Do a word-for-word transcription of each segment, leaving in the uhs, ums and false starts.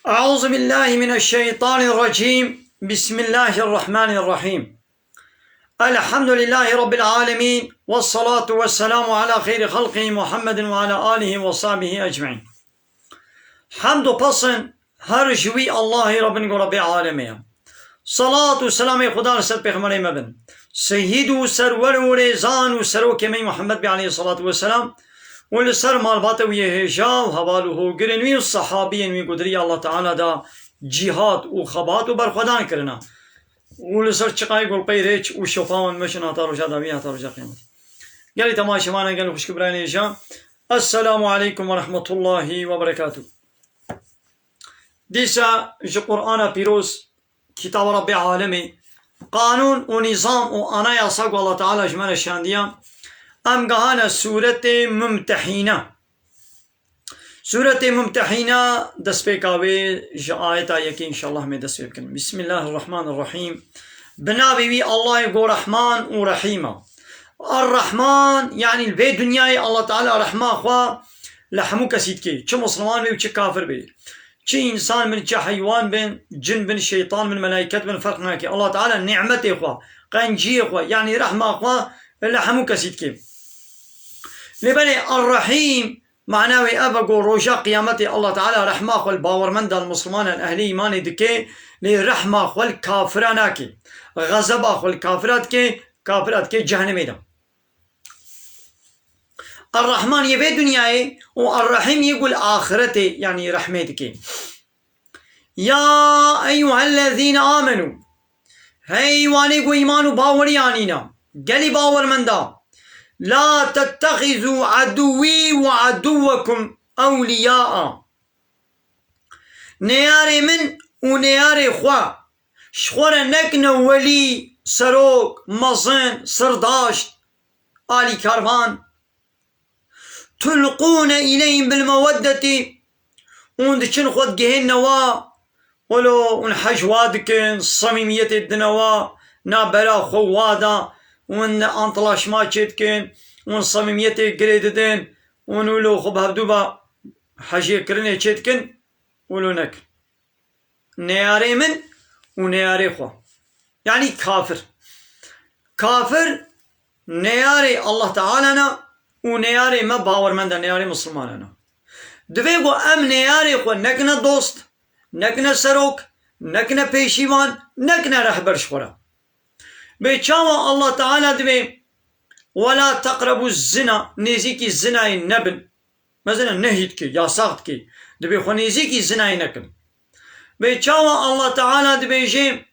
أعوذ بالله من الشيطان الرجيم. بسم الله الرحمن الرحيم. الحمد لله رب العالمين، والصلاة والسلام على خير خلقه محمد وعلى آله وصحبه أجمعين. Hemd û pesn her ji wî Allahê re bin ku Rebbê alemê ye. Salat û selamê Xuda li ser pêxemberê me bin. Seyîd û serwer û rêzan û serokê me Muhammed bê aleyhissalatu vesselam û li ser malbata wî yê hêja û heval û hogirên wî û sehabiyên wî ku di rêya Allah Teala de cîhad û xebat û berxwedan kirine. Û li ser çiqayê gulpey rêç û şopa wan meşin heta roja dawî, heta roja qiyametê. Gelî temaşevana, gelî xwişk birayên hêja. Esselamu aleykum ve rahmetullahi ve berekatuh. Dîsa ji Qur'ana Pîroz, Kitaba Rabbê Alemê, qanûn û nîzam û anayasa ku Allah Teala ji me re şandiya, em gehane Sûretê Mumtehîne. Sûretê Mumtehîne, destpêka wê ji ayeta yekê, înşallah, em ê dest pê bikin. Bismillahirrahmanirrahîm. Bi navê wî Allahê ku Rehman û Rehîm e. Ar-Rehman, yanî li vê dinyayê Allah Teala rehma xwe li hemû kesî dike. Çi misliman bê û çi kafir bê. Çi însan bin, çi heywan bin, cin bin, şeytan bin, melaiket bin, ferq nake. Allah Teala nimetê xwe, qenciyê xwe, yanî rehma xwe li hemû kesî dike. Lê belê Ar-Rehîm, mana wê ev e ku roja qiyametê Allah Teala rehma xwe li bawermendan, li mislimanan, ehlê îmanê dike, lê rehma xwe li kafira nake. Xezeba xwe li kafira dike, kafira dike cehennemê de. Ar-Rahman yê vê dinyayê û Ar-Rahîm yê ku li axiretê, yanî rehmê dike. Ya eyyuhellezîne amenû. Hey wanê ku îman û bawerî anîne. Gelî bawermenda. La tettexizû edûwî ve edûwekum ewliyâa. Neyarê min û neyarê xwe ji xwe re nekine welî, serok, mezin, sirdaşt, alîkarvan. Tulqûne îleyhim bil meweddetî, hûn diçin xwe digihênine wa, welo hûn hej wa dikin, samîmiyetê didine wa, navbera xwe wa da, hûn antlaşma çêdikin, hûn samîmiyetê girê didin, hûn wilo xwe bi hevdû ve hejêkirinê çêdikin, wilo nekin. Neyarê min û neyarê xwe. Yanî kafir. Kafir neyarê Allah Teala ne û neyarê me bawermend e, neyarê misilman e ne. Divê ku em neyarê xwe nekine dost, nekine serok, nekine pêşîvan, nekine rehber ji xwe re. Bê çawa Allah Teala divê, "Wela teqrebû zina", nêzîkî zinayê nebin. Mesela nehy dike, yasax dike. Dibê xwe nêzîkî zinayê nekin. Bê çawa Allah Teala dibêje,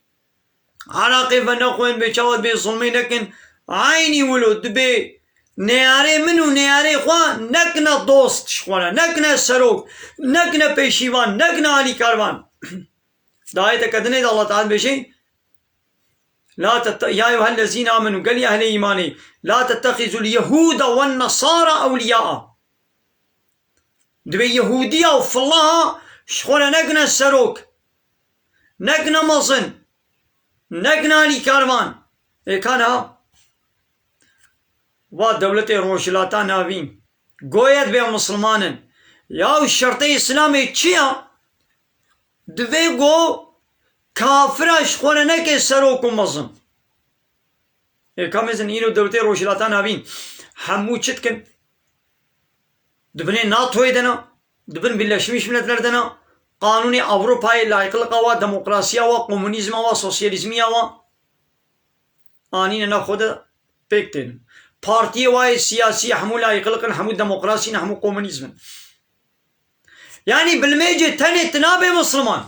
"Eraqê venexwin", bê çawa dibê, "Zulmê nekin". Eynî wilo dibê neyarê min û neyarê xwe nekine dost ji xwe re, nekine serok, nekine pêşîvan, nekine alîkarvan. Di ayeteke dinê de Allah Teala dibêje, "La tette-, ya eyyuhellezîne amenû", gelî ehlê îmanê, "La tettexizul yehûde wen nesara ewliyâa." Dibê Yehûdiya û filaha ji xwe re nekine serok, nekine mezin, nekine alîkarvan. Ê ka niha va dewletê Rojhilata Navîn, goye dibê misilman in. Ya şertê Îslamê çi ya? Divê ku kafira ji xwe re neke serok û mezin. Ê ka mezin îro dewletê Rojhilata Navîn hemû çi dikin? Di binê NATOyê de ne, di bin Birleşmiş Milletler de ne, qanûnê Ewropayê, layîqliqa wa, demokrasiya wa, komunîzma wa, sosyalîzmiya wa anîne nav xwe de pêk tên. Partiyê wa yê siyasî hemû layîqliq in, hemû demokrasî ne, hemû komunîzm in. Yanî bilmêcê tenê tu nabê misilman.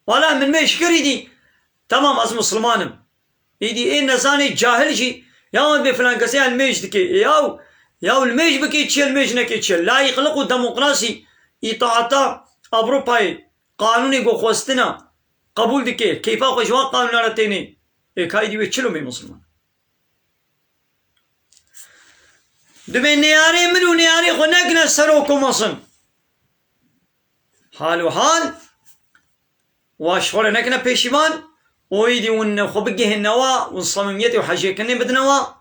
Wala min mêj kir îdî. Temam, ez misilman im. Îdî ê nezanê cahil jî, ya wan bê filan kesê ya li mêj dike. Ê yaw, yaw li mêj bike çi ye, li mêj neke çi ye. Layîqliq û demokrasî, îtaata Ewropayê, qanûnê ku xwestina qebûl dike, keyfa xwe ji wan qanûna re tênê. Ê ka îdî wê çi lo bê misilman? Dibê neyarê min û neyarê xwe nekine serok û mezin. Hal û hal, wa ji xwe re nekine pêşîvan, û îdî hûn xwe bigihînine wa, hûn samîmiyetê û hejêkirinê bidine wa.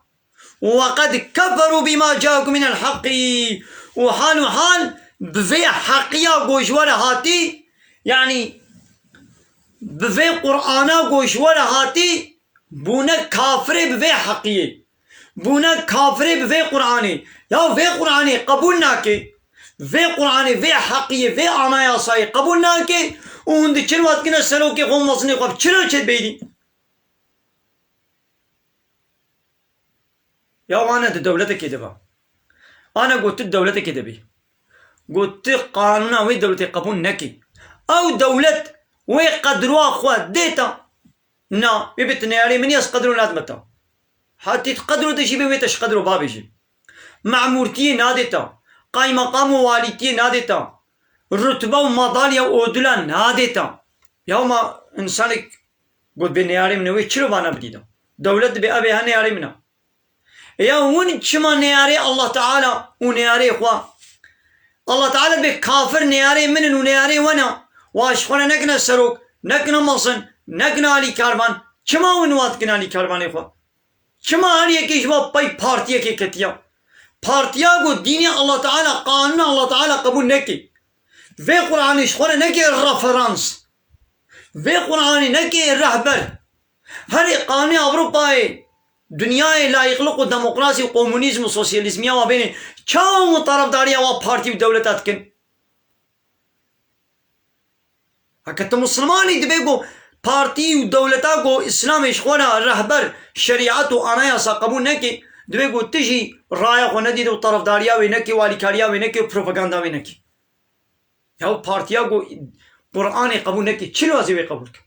Û "Ve qed keferû bîma ca'ekum minel heqqî", û hal û hal Bi vê heqiya ku ji we re hatî, yanî bi vê Qur'ana ku ji we re hatî, bûne kafirê bi vê heqiyê. Bûne kafirê bi vê Qur'anê. Ya vê Qur'anê qebûl nake. Vê Qur'anê, vê heqiyê, vê anayasayê qebûl nake û hûn diçin we dikine serokê xwe û mezinê xwe. Çira çê dibêdî? Ya wane di dewletekê de be. Ana got tu di dewletekê de bî. Got tu qanûna wê dewletê qebûl nekî. Ew dewlet wê qedroa xwe dê te. Na, wê bê tu neyarê min yê ez qedro nadime te. Hetî tu qedro de jî bê wê te ji qedro babê jî. Memûrtiyê nadê te. Qaymeqam û walîtiyê nadê te. Rutbe û madalya û odula nadê te. Ya ma însanek got bê neyarê min e, wê çiro vana bidî de? Dewlet dibê ev ê he neyarê min e. Ya hûn çima neyarê Allah Teala û neyarê xwe? Allah Teala dibê kafir neyarê min in û neyarê we ne. Wa ji xwe re nekine serok, nekine mezin, nekine alîkarvan. Çima hûn wa dikin alîkarvanê xwe? Çima her yekê ji bo pey partiyekê ketiya? Partiya ku dînê Allah Teala, qanûna Allah Teala qebûl neke. Vê Qur'anê ji xwe re neke referans. Vê Qur'anê neke rehber. Herê qanûnê Ewropayê, dinyayê layîqlik û demokrasî û komunîzm û sosyalîzmiya wa bêne. Çawa hûn tarafdariya wa partî û dewleta dikin? Heke tu Muslimanî dibê ku partî û dewleta ku Îslamê ji xwe re rehber, şerîet û anayasa qebûl neke, dibê ku tu jî raya xwe nedî û tarafdariya wê neke û alîkariya wê neke û propaganda wê neke. Ya partiya ku Qur'anê qebûl neke, çi lazê wê qebûl ke?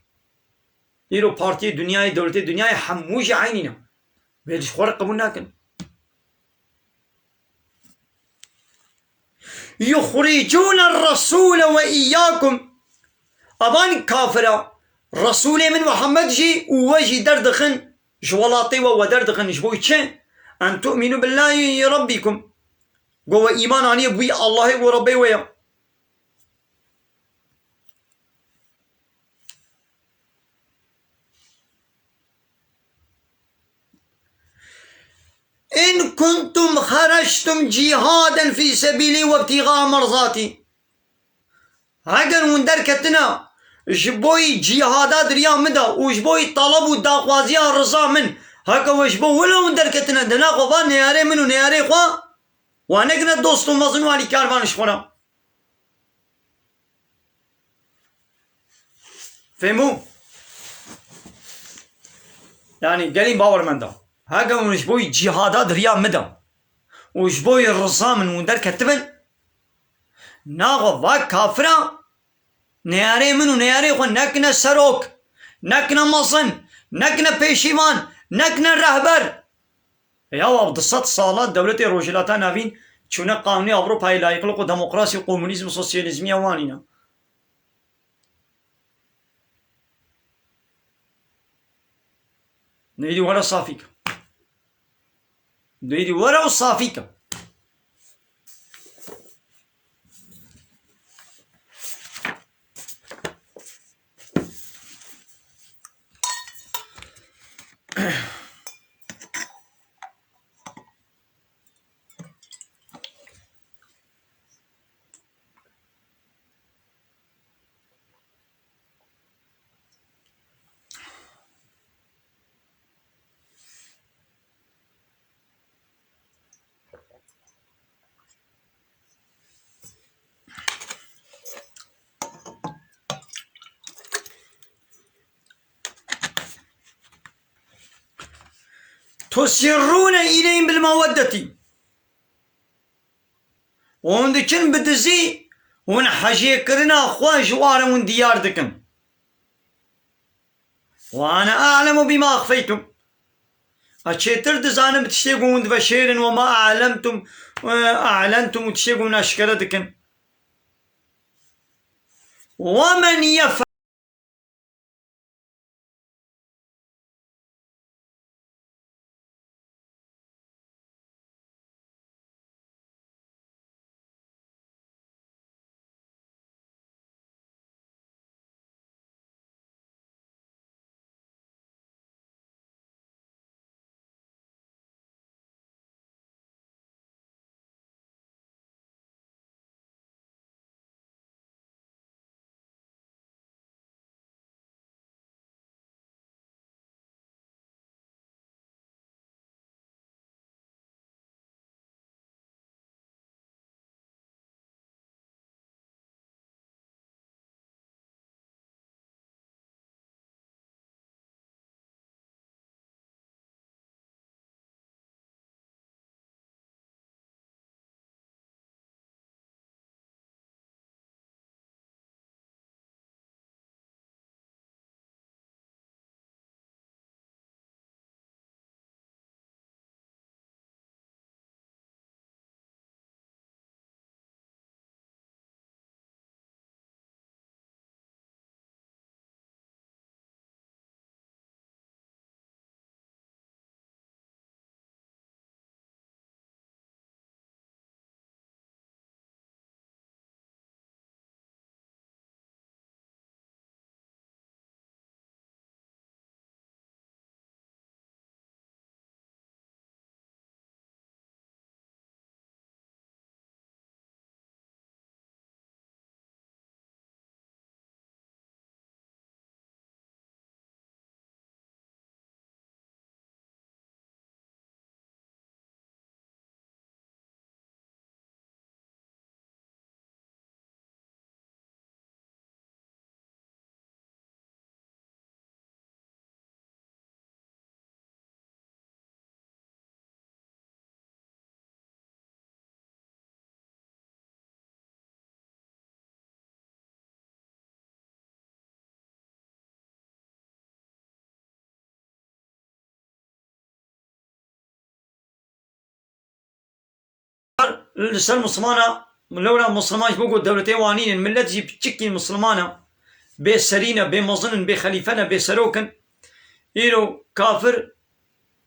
Îro partiyê dinyayê, dewletê dinyayê hemû jî eynî ne. Wê ji xwe re qebûl nakin. Yuxricûne resûle ve îyâkum. Evan kafira, Resûlê min Muhammed jî û we jî derdixin, ji welatê we we derdixin, ji bo çi? En tu'minu billahi rabbikum. Go we îman aniye bi wî Allahê ku Rebbê we ye. In kuntum xeractum cîhaden fî sebîlî we ibtîxaa merzatî. Heger hûn derketine ji boyî cîhada di riya min de û ji boyî taleb û daxwaziya riza min, heke we ji bo wilo hûn derketine, di nav xwe va neyarê min û neyarê xwe, wa nekine dost û mezin û alîkarvan ji xwe re. Fehmû? Yanî gelî bawer menda. Heke hûn ji boyî cîhada di riya min de û ji boyî riza min hûn derketibin, naxwe va kafira neyarê min û neyarê xwe nekine serok, nekine mezin, nekine pêşîvan, nekine rehber. Ya wa du sed sala dewletê Rojhilata Navîn çûne qanûnê Ewropayê layîqlik û demokrasî û komunîzm û sosyalîzmiya wan îne. Neydi were safî ke. Neydi were û safî ke. Tusirrûne îleyhim bil meweddetî. Hûn diçin bi dizî, hûn hejêkirina xwe ji wan re hûn diyar dikin. Ve ene a'lemu bîma exfeytum. Ez çêtir dizanim bi tiştê ku hûn diveşêrin, ve ma a'lemtum, e, a'lentum û tiştê ku hûn eşkere dikin. Ve men yef- li ser Mislimana, lewra Misliman ji bo ku dewletê wan nînin, millet jî piçikî Mislimana, bê serî ne, bê mezin in, bê xelîfe ne, bê serok in. Îro kafir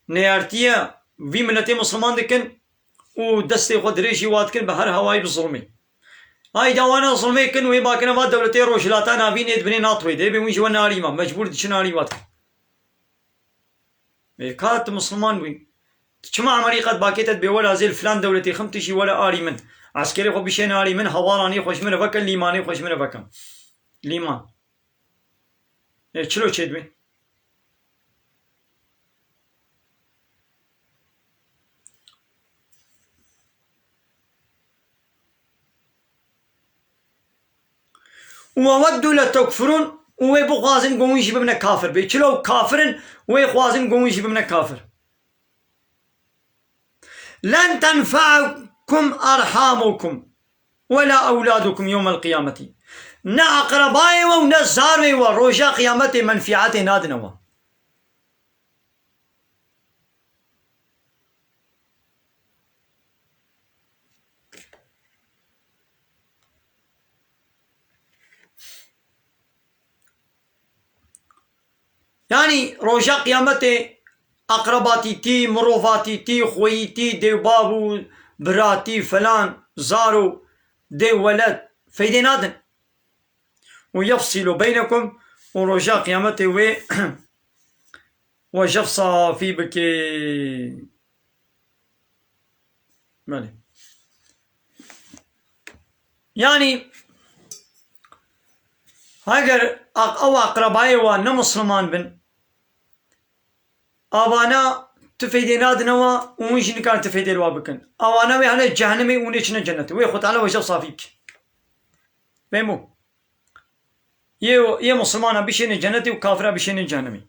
neyartiye vî miletê Misliman dikin û destê xwe dirêjî wa dikin bi her hawayî bi zulmê. Hayda wana zulmê kin wê bakine va dewletê Rojhilata Navîn ê dibinê NATOyê de, ê bê wî ji we narî ma, mecbûr diçin arî wa dikin. Ê ka tu Misliman bûyî. Tu çima Amerîka dibakê te dibê were ez ê li filan dewletê xim tu jî were arî min. Eskerê xwe bişêne arî min, hevalanê xwe ji min re veke, lîmanê xwe ji min re veke. Lîman. Ê çilo çêdibê? وودوا لو تكفرون، û wê bixwazin ku hûn jî bibine kafir. Bê çilo kafir in, wê xwazin ku hûn jî bibine kafir. لن تنفعكم أرحامكم ولا أولادكم يوم القيامة. Ne eqrebayê we û ne zarê we roja qiyametê menfîetê nadine we. Yanî roja qiyametê eqrebatîtî, mirovatîtî, xweyîtî, dêvbav û biratî, filan, zar û dê weled feydê nadin. Û yefsîlu beynekum, û roja qiyametê wê we jev safî bike. Belê. Yanî, heger aq-, ew aqrebayê wa ne Misliman bin, avana tu feydê nadine wa û hûn jî nikarin tu feydê li wa bikin. Avana wê hene cehennemê û nêçine cennetê. Wê Xwe Teala we jev safî bike. Fehmo? Yê, yê Mislimana bişêne cennetê û kafira bişêne cehennemê.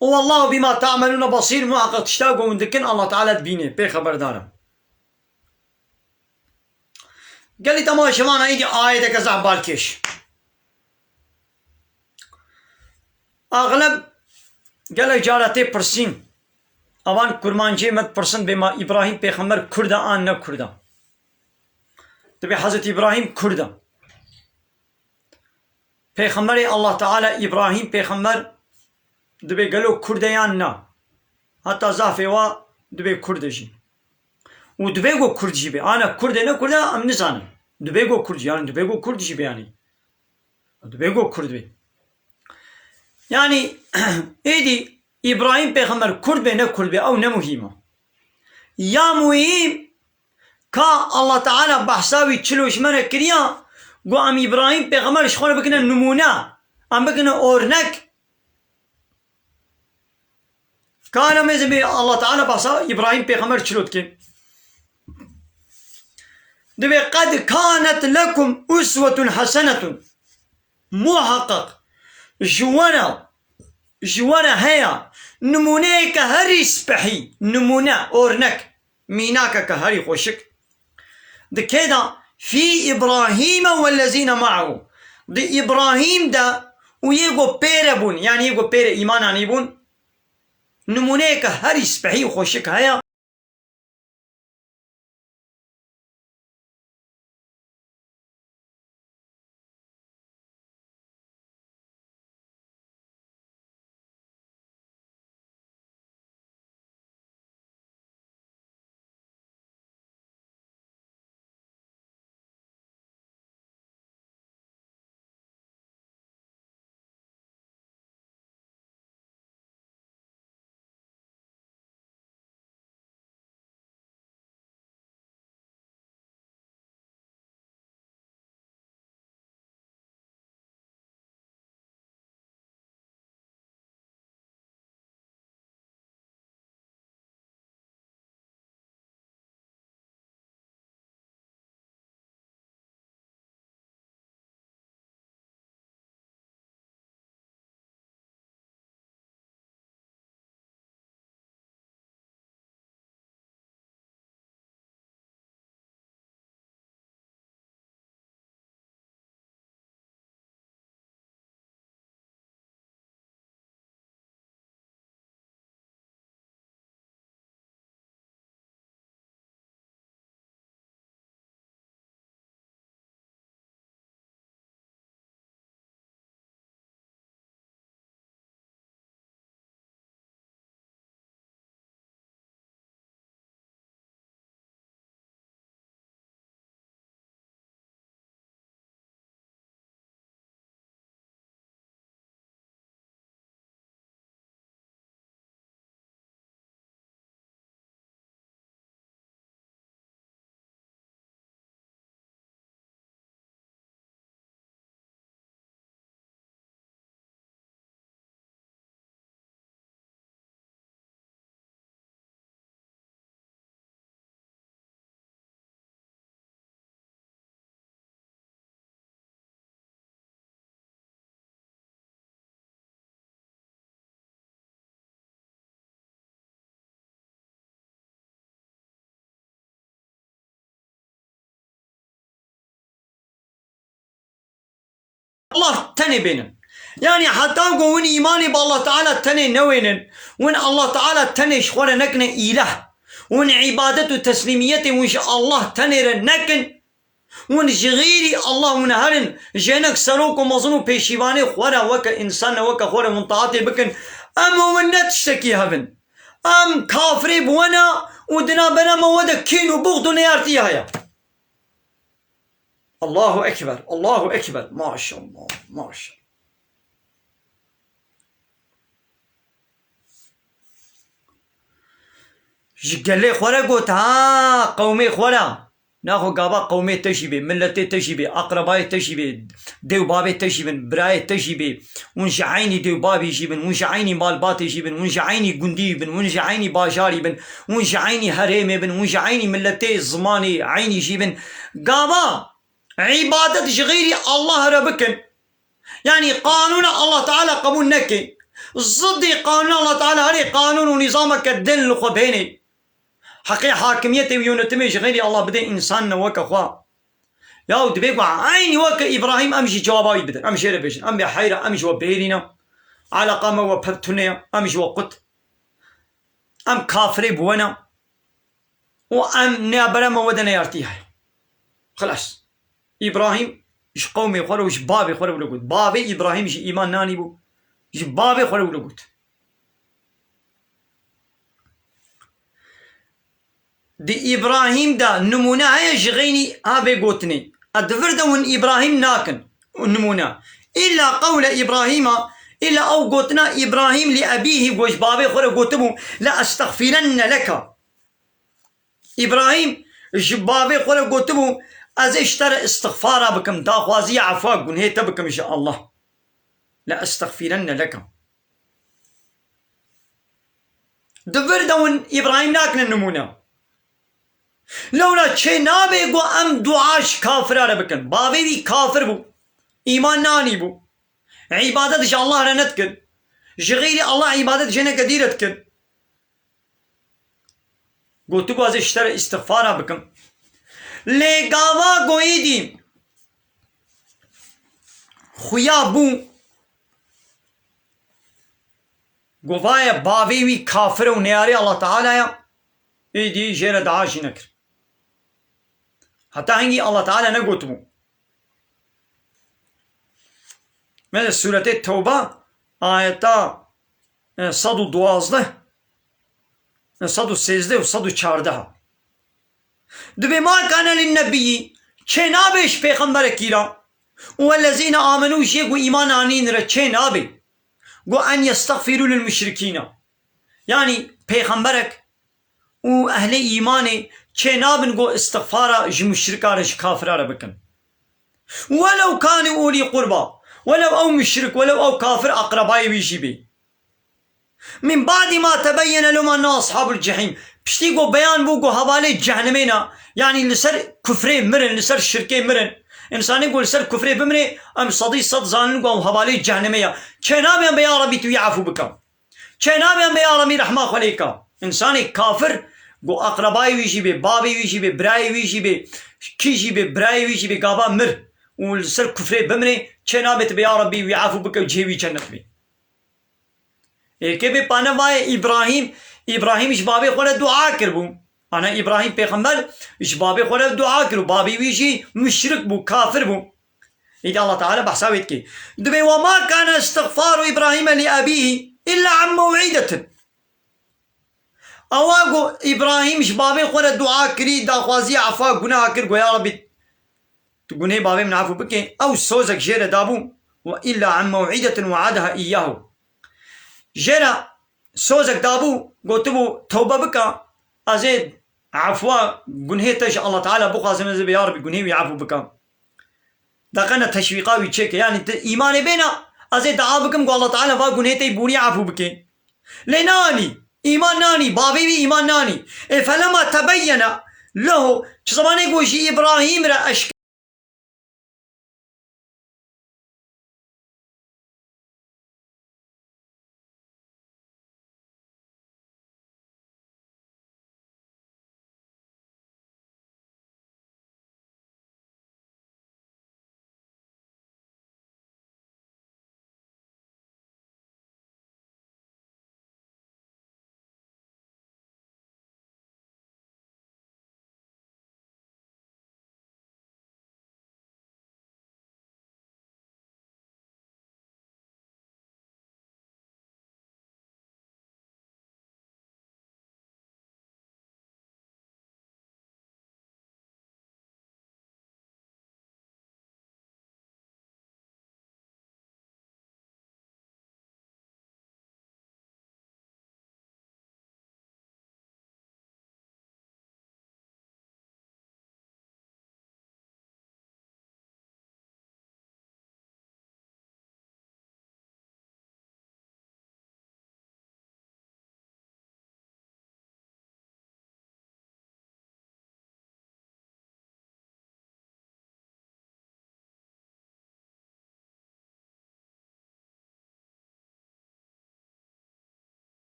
Û Wallahu bima ta'melûne basîr, muheqeq tişta ku hûn dikin, Allah Teala dibîne, pê xeberdar e. Gelî temaşevan, êdî ayeteke zehf balkêş. Axleb gelek cara tê pirsîn. Avan kurmancê me dipirsin bê ma Îbrahîm pêxember Kurd e an ne Kurd e. Dibê Hezretî Îbrahîm Kurd e. Pêxemberê Allah Teala Îbrahîm pêxember dibê gelo Kurd e yan na? Heta zafê wa dibê Kurd e jî. Û dibê ku Kurd jî bê. Ana Kurd e ne Kurd e em nizanin. Dibê ku Kurd jî, yanî dibê ku Kurd jî bê yanî. Dibê ku Kurd bê. Yanî êdî Îbrahîm pêxember Kurd bê ne Kurd bê ew ne muhîm e. Ya muhîm ka Allah Teala behsa wî çilo ji me re kiriya, got em Îbrahîm pêxember ji xwe re bikine nimûne, em bikine ornek. Ka ne mêze bê Allah Teala behsa Îbrahîm pêxember çilo dike. Dibê qed kanet lekum uswetun hesenetun. Muheqeq ji we re, ji we re heye nimûneyeke herî spehî, nimûne, ornek, mînakeke herî xweşik. Di kê de? Fî Îbrahîme wellezîne me'ehu. Di Îbrahîm de û yê ku pê re bûn, yanî yê ku pê re îman anîbûn, nimûneyeke herî spehî û xweşik heye. Allah tenê bênin. Yanî heta ku hûn îmanê bi Allah Teala tenê newênin, hûn Allah Teala tenê ji xwe re nekine îlah, hûn îbadet û teslîmiyetê hûn ji Allah tenê re nekin, hûn ji xeyrî Allah hûn herin, ji hinek serok û mezin û pêşîvanê xwe re weke însan ne weke xwe re hûn taetê bikin, em û hûn ne tiştekî hev in. Em kafirê bi we ne û di navbera me we de kîn û buxd û neyartî heye. Allahu Ekber, Allahu Ekber. Maşallah, maşallah. Ji gelê xwe re got, ha, qewmê xwe re. Naxwe gava qewmê te jî bê, miletê te jî bê, aqrebayê te jî bê, dê û bavê te jî bin, birayê te jî bê. Hûn ji eynî dê û bavê jî bin, hûn ji eynî malbatê jî bin, hûn ji eynî gundî bin, hûn ji eynî bajarî bin, hûn ji eynî herêmê bin, hûn ji eynî miletê, zimanê eynî jî bin. Gava îbadet ji xeyrî Allah re bikin. Yanî qanûna Allah Teala qebûl neke. Ziddî qanûna Allah Teala herê qanûn û nîzameke din li xwe bênê. Heqê hakimiyetê û yönetimê ji xeyrî Allah bidê însan ne weke xwe. Yaw dibê ku eynî weke Îbrahîm em jî cewaba wî bidin. Em jê re bêjin. Em bê heyra, em ji we bêrî ne. Eleqa me we pir tune ye. Em ji we qut. Em kafirê bi we ne. Û em nêya bera me we de neyartî heye. Xilas. Îbrahîm ji qewmê xwe re û ji bavê xwe re wilo got. Bavê Îbrahîm jî îman nanî bû. Ji bavê xwe re wilo got. Di Îbrahîm de nimûne heye ji xeynî ha vê gotinê. Ez di vir de hûn Îbrahîm nakin nimûne. Îlla qewle Îbrahîma, îlla ew gotina Îbrahîm li ebîhî, ku ji bavê xwe re gotibû, "Le estexfirenne leka." Îbrahîm ji bavê xwe re gotibû, "Ez ê ji te re istixfara bikim, daxwaziya efwa gunhê te bikim ji Allah." "Le estexfirenne leka." Di vir de hûn Îbrahîm nakine nimûne. Lewla çê nabe ku em dua ji kafira re bikin. Bavê wî kafir bû. Îman nanî bû. Îbadet ji Allah re nedikir. Ji xeyrî Allah îbadet ji hineke dî re dikir. Gotibû, "Ez ê ji te re îstixfara bikim." Lê gava goyî dî xuya bû, govaye bavê wî kafir e û neyarê Allah Teala ye, êdî jê re dua jî nekir. Heta hingî Allah Teala negotibû. Mesela Sûretê Tewba, ayeta, e, sed û duwazdeh, e, sed û sêzdeh û sed û çardeh. Dibê ma kane lin nebiyî, çê nabe ji pêxemberekî re, û ellezîne amenû, jê ku îman anîn re çê nabe, ku en yestexfirû lil muşrikîne. Yanî pêxemberek û ehlê îmanê çê nabin ku istixfara ji muşrika re, ji kafira re bikin. Welew kanu ulî qurba, welew ew muşrik, welew ew kafir aqrebayê wî jî bê. Min ba'dî ma tebeyyene lehum enne ashabul cehîm. Piştî ku beyan bû ku hevalê cehnemê ne, yanî li ser kufrê mirin, li ser şirkê mirin. Însanê ku li ser kufrê bimrê, em sedî sed zanin ku ew hevalê cehnemê ye. Çê nabên be ya Rebî tu wî efû bike. Çê nabên be ya Rebî rehma xwe lê ke. Însanê kafir ku aqrebayê wî jî bê, bavê wî jî bê, birayê wî jî bê, kî jî bê, birayê wî jî bê, gava mir û li ser kufrê bimrê, çê nabe tu bê ya Rebî wî efû bike û cihê wî cennet bê. Êkê bê pane vayê Îbrahîm, Îbrahîm ji bavê xwe re dua kiribû. Ana Îbrahîm pêxember ji bavê xwe re dua kir û bavê wî jî muşrik bû, kafir bû. Îdî Allah Teala behsa wê dike. Dibê, "Ve ma kane istixfaru Îbrahîme li ebîhî illa an mew'idetin." Ewa ku Îbrahîm ji bavê xwe re dua kirî, daxwaziya efa guneha kir, got, "Ya Rebî, tu gunê bavê min efû bike." Ew sozek jê re dabû, "Ve illa an mew'idetin we'adeha iyyahu." Jê re sozek dabû, gotibû, "Tewbe bike, ez ê efwa gunhê te ji Allah Teala bixwazim, ez ê bê ya Rebî gunhê wî efû bike." Deqene teşwîqa wî çêke. Yanî tu îmanê bêna, ez ê dua bikim ku Allah Teala va gunhê te yî bûrî efû bike. Lê nanî, îman nanî, bavê wî îman nanî. Ê felema tebeyyene lehu, çi zemanê ku ji Îbrahîm re eşk-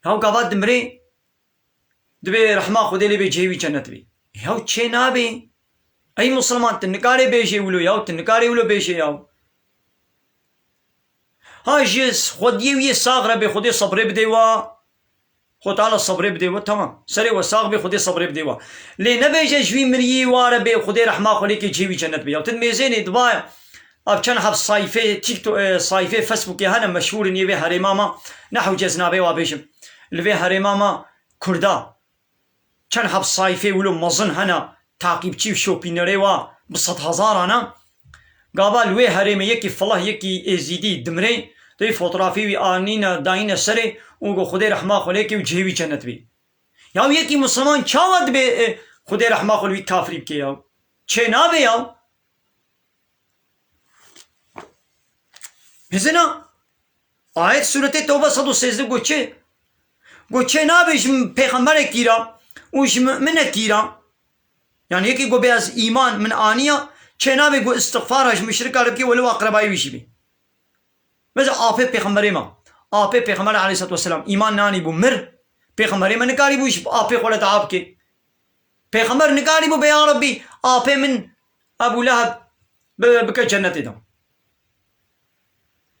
Yaw gava dimirê, dibê rehma Xwedê lê bê cihê wî cennet bê. Yaw çê nabê. Ey Musulman, tu nikarê bêjê wilo yaw, tu nikarê wilo bêjê yaw. Ha ji xwediyê wî yê sax re bê, Xwedê sebrê bidê wa. Xwe Teala sebrê bidê we, tamam. Serê we sax bê, Xwedê sebrê bidê we. Lê nebêje ji wî miriyê wa re bê, Xwedê rehma xwe lê ke cihê wî cennet bê. Ya tu mêzênê dibaye. Ev çend heb sayfê TikTok, e, sayfê Facebookê hene meşhûr in yê vê herêma me. Ne hewce ez navê wa bêjim. Li vê herêma me Kurda. Çend heb sayfê wilo mezin hene, takîbçî û şopînerê wa bi sedhezaran e. Gava li wê herêmê yekî filah, yekî êzîdî dimrê, dê fotografî wî anîne, dayîne serê û go Xwedê rehma xwe lê ke û cihê wî cennet bî. Ya yekî Musulman çawa dibê, e, Xwedê rehma xwe li wî kafirî bike ya? Çê nabe ya? Bizina, ayet Sûretê Tewbe sed û sêzdeh got çi? Got çê nabe ji pêxemberekî re û ji mu'minekî re. Yani yekî got bê ez îman min aniya, çê nabe got îstixfara ji muşrika re bike welew aqrebayê wî jî bî. Mesela apê pêxemberê me. Apê pêxember aleyhissalatu vesselam îman nanî bû mir. Pêxemberê me nikarî bû ji apê xwe re dua bike. Pêxember nikarîbû bê, ya Rebbî, apê min Ebû Leheb bi-, bike cennetê de.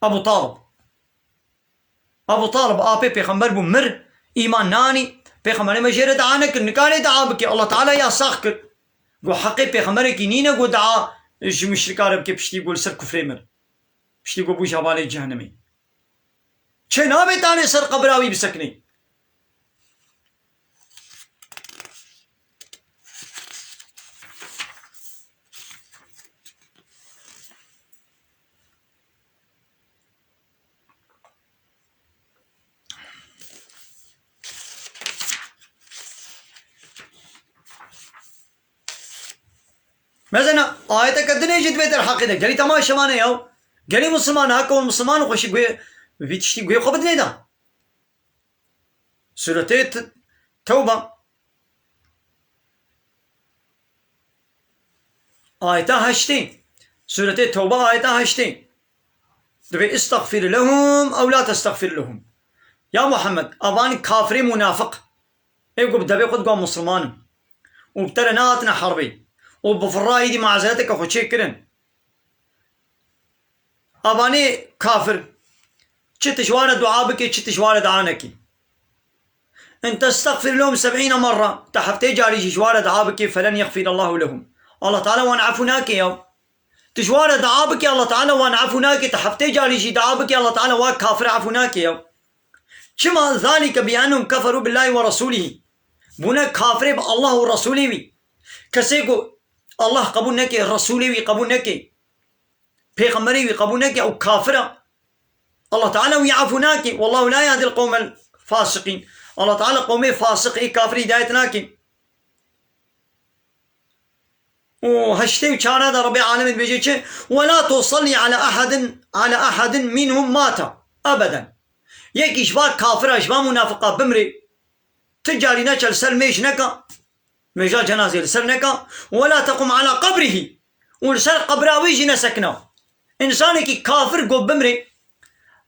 Ebû Talib. Ebû Talib apê pêxember bû, mir, îman nanî, pêxemberê me jê re dua nekir, nikarê dua bike, Allah Teala ya sax kir. Got heqê pêxemberekî nîne, got dua ji muşrika re bike piştî got li ser kufrê mir. Piştî got bû ji hevalê cehennemê. Çê nabe tanê ser qebra wî bisekinê. Mezena, ayeteke dinê jî divê derheqê de. Gelî temaşe mane ya. Gelî Musulman, heke hûn Musulman xweşî guhê, vî tiştî guhê xwe bidinê de. Sûretê T-, Tewba. Ayeta heştê. Sûretê Tewba ayeta heştê. Divê istexfir lehum ew la testexfir lehum. Ya Muhammed, evan kafirê munafiq. Ê ku bi devê xwe digon Musulman im. Û bi te re nehatine herbê. Û bi firra êdî mazereteke xwe çêkirin. Evanê kafir. Çi tu ji wan re dua bikê, çi tu ji wan re dua nekî. In testexfir lehum seb'îne merra. Te heftê carî jî ji wan re dua bikê, felen yexfir Allahu lehum. Allah Teala wan efû nake ya. Tu ji wan re dua bikî, Allah Teala wan efû nake, tu heftê carî jî dua bikî, Allah Teala wan kafir efû nake ya. Çima? Zalike bi ennehum keferû billahi ve rasûlihî. Bûne kafirê bi Allah û Resûlê wî. Kesê ku Allah qebûl neke, Resûlê wî qebûl neke, Pêxemberê wî qebûl neke, ew kafir e. Allah Teala wî efû nake. Wallahu la yehdil qewmel fasiqîn. Allah Teala qewmê fasiq ê kafir hidayet nake. Û heştê û çar de Rebbê alemê dibêje çi? "Ve la tusallî ala ehedin, ala ehedin minhum mate ebeden." Yekî ji va kafira, ji va munafiqa bimrê, ti carî neçe li ser mêj neka, mêja cenazê li ser neka, "Ve la tequm ala qabrihî." Û li ser qebra wî jî nesekina. Însanekî kafir ku bimrê,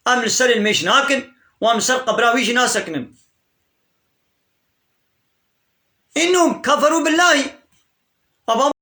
em li serê mêj nakin û em li ser qebra wî jî nasekinin. Innehum keferû billahî. Ava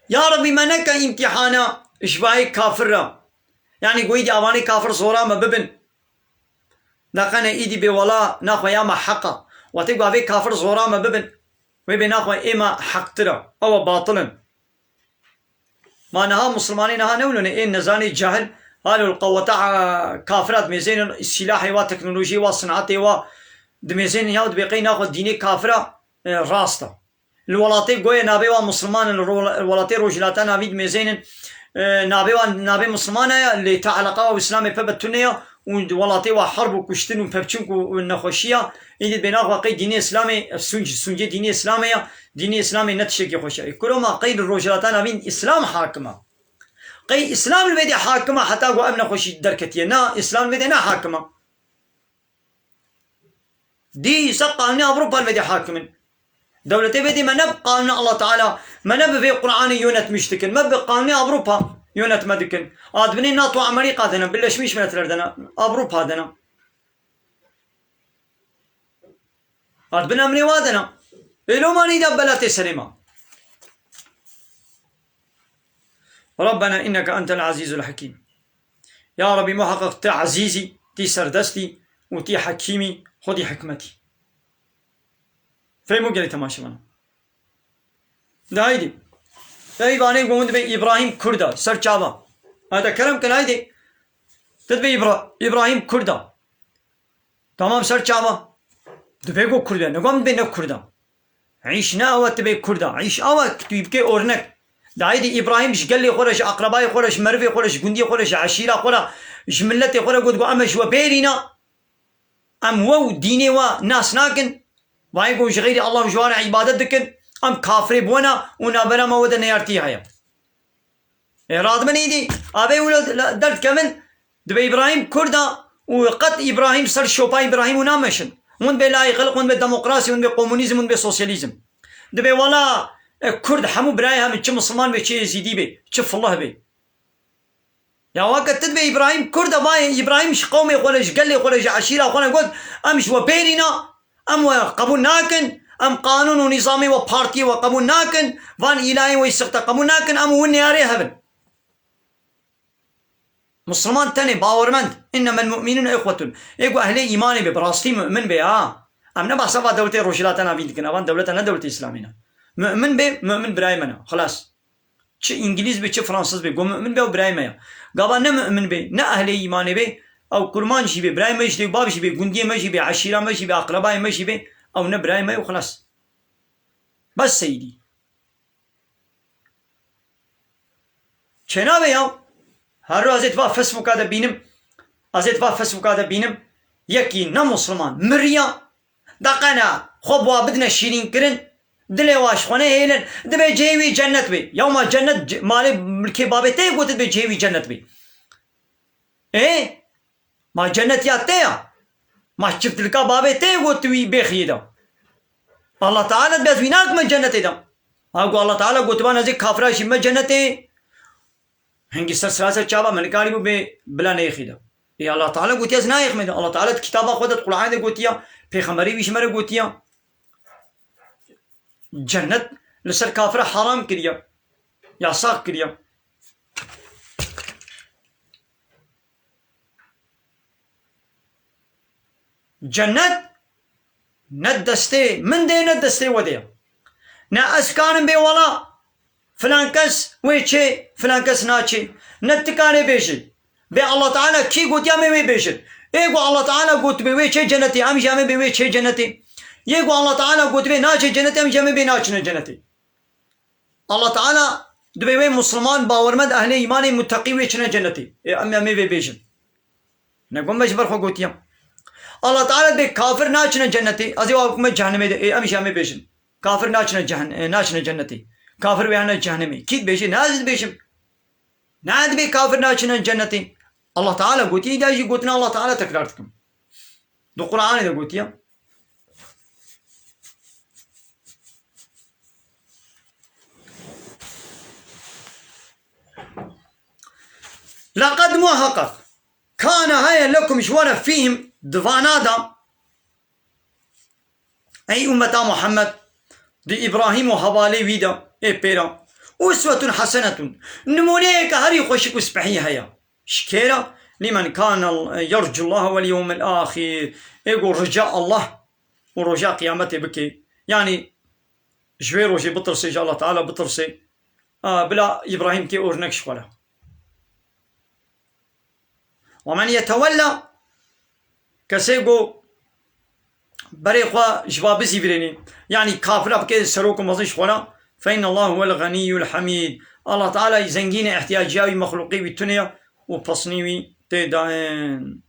Ya Rebî, me neke îmtîhana ji vayê kafir re. Yanî, ku îdî avanê kafir zora me bibin. Daqene îdî bê wela naxwe ya me heq e. Wextê ku avê kafir zora me bibin, wê bê naxwe ê me heqtir e. Ew e batil in. Ma niha Musulmanê niha newlone ê nezanê cahil, halo li qeweta, e, kafira dimêzênin, sîlahê wa, teknolojiyê wa, sinatê wa dimêzênin ya û dibê qey naxwe dînê kafira, e, rast e. Li welatê goyê navê wa Musulman in, li ro-, welatê Rojhilata Navîn dimêzênin, e, navê wa navê Musulman e, lê ta eleqa wa Îslamê pê be tune ya û di welatê wa herb û kuştin û pevçûn û nexweşiya, îdî dibê naxwe qey dînê Îslamê, ev sûnc, sûncê dînê Îslamê ya, dînê Îslamê ne tiştekî xweş e. Ê kuro ma qey li Rojhilata Navîn Îslam hakim e? Qey Îslam li vê dê hakim e heta ku ev nexweşî derketiye? Na, Îslam li vê dê ne hakim e. Dîsa qanûnê Ewropa li vê dê hakim in. Dewletê vê dê me ne bi qanûna Allah Teala, me ne bi vê Qur'anê yönetmiş dikin. Me bi qanûnê Ewropa yönetme dikin. A dibinê NATO, Amerîka de ne, Birleşmiş Milletler de ne, Ewropa de ne. A dibin emrê wa de ne. Ê lo manî de belatê serê me. Rabbena inneke entel azîzul hakîm. Ya Rebî, muheqeq tu ezîz î, tu serdest î û tu hekîm î, xwedî hikmet î. Fehmo gelî temaşevana. De haydê. Ey vanê ku hûn dibê Îbrahîm Kurd e, ser çava. Hede kerem kin haydê. Tu dibê Îbra-, Îbrahîm Kurd e. Tamam, ser çava. Dibê ku Kurd e. Nigo em dibê ne Kurd e. Îş ne ew e tu bê Kurd e. Îş ew e ku tu yî bikê ornek. De haydê Îbrahîm ji gelê xwe re, ji aqrebayê xwe re, ji merivê xwe re, ji gundiyê xwe re, ji eşîra xwe re, ji miletê xwe re got ku em e ji we bêrî ne. Em we û dînê we nas nakin. Vayê ku ji xeyrî Allah û ji wan re îbadet dikin. Em kafirê bi we ne û navbera me we de neyartî heye. Ê radibin îdî, avê wilo derdikevin, dibê Îbrahîm Kurd e û qet Îbrahîm ser şopa Îbrahîm û nameşin. Hûn bê layîqil, hûn bê demokrasî, hûn bê komunîzm, hûn bê sosyalîzm. Dibê wela, e, Kurd hemû birayê hev in, çi Misilman bê, çi Êzîdî bê, çi Filih bê. Ya weke tu dibê Îbrahîm Kurd e, vayê Îbrahîm ji qewmê xwe re, ji gelê xwe re, ji eşîra xwe re got, em ji we bêrî ne, em we qebûl nakin, em qanûn û nîzamê we, partiyê we qebûl nakin, van îlahên we yî sixte qebûl nakin, em û win neyarê hev in. Misilman tenê bawermend, innemel mu'minûne ihwetun. Ê ku ehlê îmanê bê, bi rastî mu'min bê ha. Em ne behsa va dewletê Rojhilata Navîn dikin, evan dewleta ne dewletê Îslamî ne. Mu'min bê, mu'min birayê me ne. Xilas. Çi îngilîz bê, çi fransiz bê, go mu'min bê, ew birayê me ye. Gava ne mu'min bê, ne ehlê îmanê bê, ew kurmanc jî bê, birayê me jî dê, bav jî bê, gundiyê me jî bê, eşîra me jî bê, aqrebayê me jî bê, ew ne birayê me ye û xilas. Bes seydî. Çênabe ya. Her roz ez ê di va Facebooka de bînim. Ez ê di va Facebooka de bînim. Yekî ne Musulman miriya. Daqene xwe bi wa bidine şîrînkirin. Dilê wa ji xwe nehêlin. Dibê cihê wî cennet bê. Ya ma cennet c-, malê milkê babê te yê gotin dibê cihê wî cennet bê. Ê? Ma cennet ya te ya? Ma çiftilka babê te yê got tu wî bêxiyê de? Allah Teala dibê ez wî nakime cennetê de. Ha ku Allah Teala gotiban ez ê kafira jî me cennetê. Hingî ser sirase çava me nikarîbû bê bila neyêxî de. Ê Allah Teala gotiye ez nayêxime de. Allah Teala di kitaba xwe de, di Qur'anê de gotiye. Pêxemberê wî ji me re gotiye. Cennet li ser kafira haram kiriye. Yasax kiriye. Cennet ne destê min de, ne destê we de ye. Ne ez karim bê wela filan kes wê çê, filan kes naçê. Ne tu karê bêjî. Bê Allah Teala kî gotiya me wê bêjin. Ê ku Allah Teala gotibê wê çê cennetê, em jî em ê bê wê çê cennetê. Yê ku Allah Teala gotibê naçê cennetê, em jî em ê bê naçine cennetê. Allah Teala dibê wê Musulman, bawermend, ehlê îmanê, muteqî wê çine cennetê. Ê, em, em ê vê bêjin. Ne gom me ji ber xwe gotiye. Allah Teala dibê kafir naçine cennetê. Ez ê wa bikime cehennemê de. Ê, em jî em ê bêjin. Kafir naçine cehen-, e, naçine cennetê. Kafir wê hene cehennemê. Kî dibêje? Ne ez dibêjim. Ne dibê kafir naçine cennetê. Allah Teala gotiye, îda jî gotina Allah Teala tekrar dikim. Di Qur'anê de gotiye. Leqed muheqeq kana heye lekum ji we re fîhim di vana de, ey ummeta Muhammed, di Îbrahîm û hevalê wî de, ê pêra, Uswetun hasenetun. Nimûneyeke herî xweşik û spehî heye. Ji kê re? Limen kana yercu Allah vel yewmel axir. Ê ku rica Allah û roja qiyametê bike. Yanî ji wê rojê bitirsê, ji Allah Teala bitirsê. A, bila Îbrahîm kê ornek ji xwe re. Ve men yetewella, kesê ku berê xwe ji va bizîvirênê, yanî kafira bike serok û mezin ji xwe re, fe inne Allah huvel ganiyyul hamîd. Allah Teala zengîn e, ihtiyacîya wî, mexlûqê wî tune ye û pesnî wî tê dayin.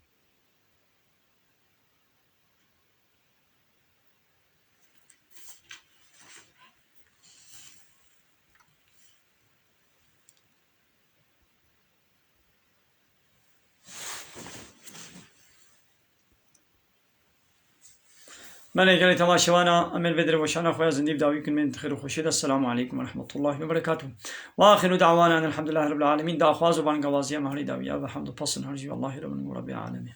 Belê gelê temaşevana, em ê li vê dirêveşana xwe ya zindî bi dawî bikin, bên di xêr û xweşiyê de. Selamu aleykum ve rahmetullahi ve berekatuh. Ve axiru da'wana enelhamdülillahi rabbil alemin. Daxwaz û bangawaziya me herî dawiya ve hamd û pesn herî jî Allahî re bin û Rabbî alemî.